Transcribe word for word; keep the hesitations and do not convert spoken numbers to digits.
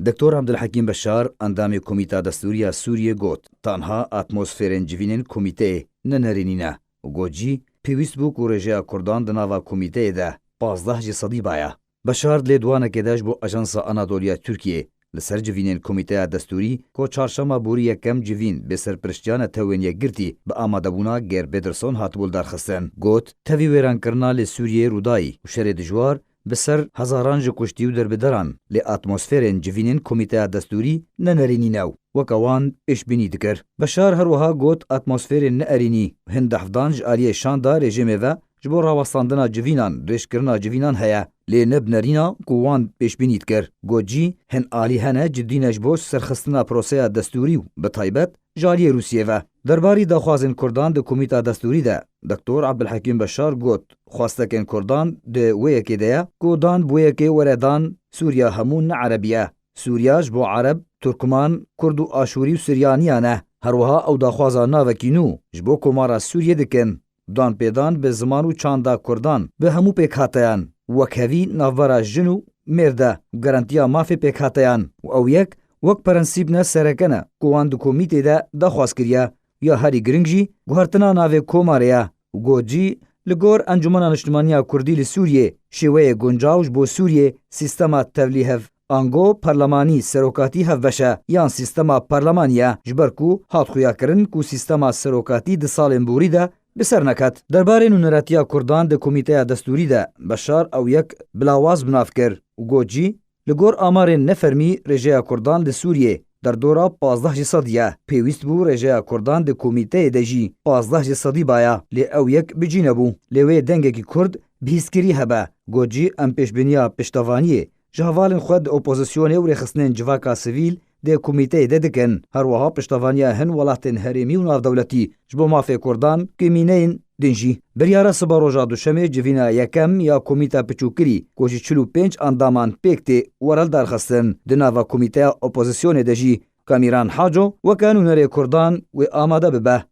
Doktor Abdulhekîm Beşar, endamê Komîta Destûrî ya Sûriyê got, tanha atmosferên civînên komîteyê ne nerênî ne û got jî, pêwîst bû ku rêjeya Kurdan di nava komîteyê de pazdeh ji sedî baya. Beşar di lêdwanekê de ji bo Ajansa Anadolu ya Tirkiyê li ser civînên Komîteya Destûrî ku çarşema borî yekem civîn bê serpiriştiya Netewên Yekgirtî bi amadebûna Geir Pedersen hatibû lidarxistin, got, tevî wêrankirina li Sûriyeyê rûdayî û şerê dijwar bi ser hezaran ji kuştî û derbideran, lê atmosferên civînên Komîteya Destûrî ne nerênî ne û weke wan pêşbînî dikir. Beşar her wiha got, atmosferên ne erênî û hin dehfdan ji aliyê şanda rejîmê ve ji bo rawestandina civînan, dirêjkirina civînan heye, lê ne bi nerîna ku wan pêşbînî dikir. Got jî, hin alî hene cidî ne ji bo serxistina proseya destûrî û bi taybet ji aliyê Rûsiyê ve. Derbarî daxwazên Kurdan di Komîta Destûrî de Doktor Abdulhekîm Beşar got, xwestekên Kurdan di wê yekê de ye ku dan bi wê yekê were dan Sûriya hemû ne Erebî ye. Sûriya ji bo Ereb, Turkman, Kurd û Aşûrî û Siryaniyan e. Her wiha ew daxwaza navekî nû ji bo Komara Sûriyê dikin. Danpêdan bi ziman û çanda Kurdan bi hemû pêkhateyan, wekhevî navbera jin û mêr de û garantiya mafê pêkhateyan û ew yek wek prensîp ne sereke ne ku wan di komîtê de daxwaz kiriye ya herî giring jî guhertina navê Komarê ye û got jî, li gor Encûmena Niştimanî ya Kurdî li Sûriyê şêweyê guncaw ji bo Sûriyê sîstema tevlîhev ango parlemanî serokatî hevbeş e yan sîstema parlemanî ye, ji ber ku hat xuyakirin ku sîstema serokatî di salên borî de bi ser neket. Derbarê nûneratiya Kurdan di Komîteya Destûrî de Beşar ew yek bi lawaz bi nav kir û got jî, li gor amarên nefermî rêjeya Kurdan li Sûriyê derdora pazdeh ji sedî ye. Pêwîst bû rêjeya Kurdan di Komîteyê de jî pazdeh ji sedî baya, lê ew yek bi cî nebû. Lê wê dengekî Kurd bihîskirî hebe. Got jî, em pêşbîniya piştevaniyê ji hevalên xwe di opozisyonê û rêxistinên civaka sivîl dê komîteyê de dikin. Her wiha piştevaniya hin welatên herêmî û navdewletî ji bo mafê Kurdan ku mîneyên din jî. Biryara siba roja Duşemê civîna yekem ya Komîta Piçûkirî ku ji çil û pênc endaman pêk tê were lidarxistin. Di nava komîteya opozisyonê de jî Kamîran Haco weke nûnerê Kurdan wê amade bibe.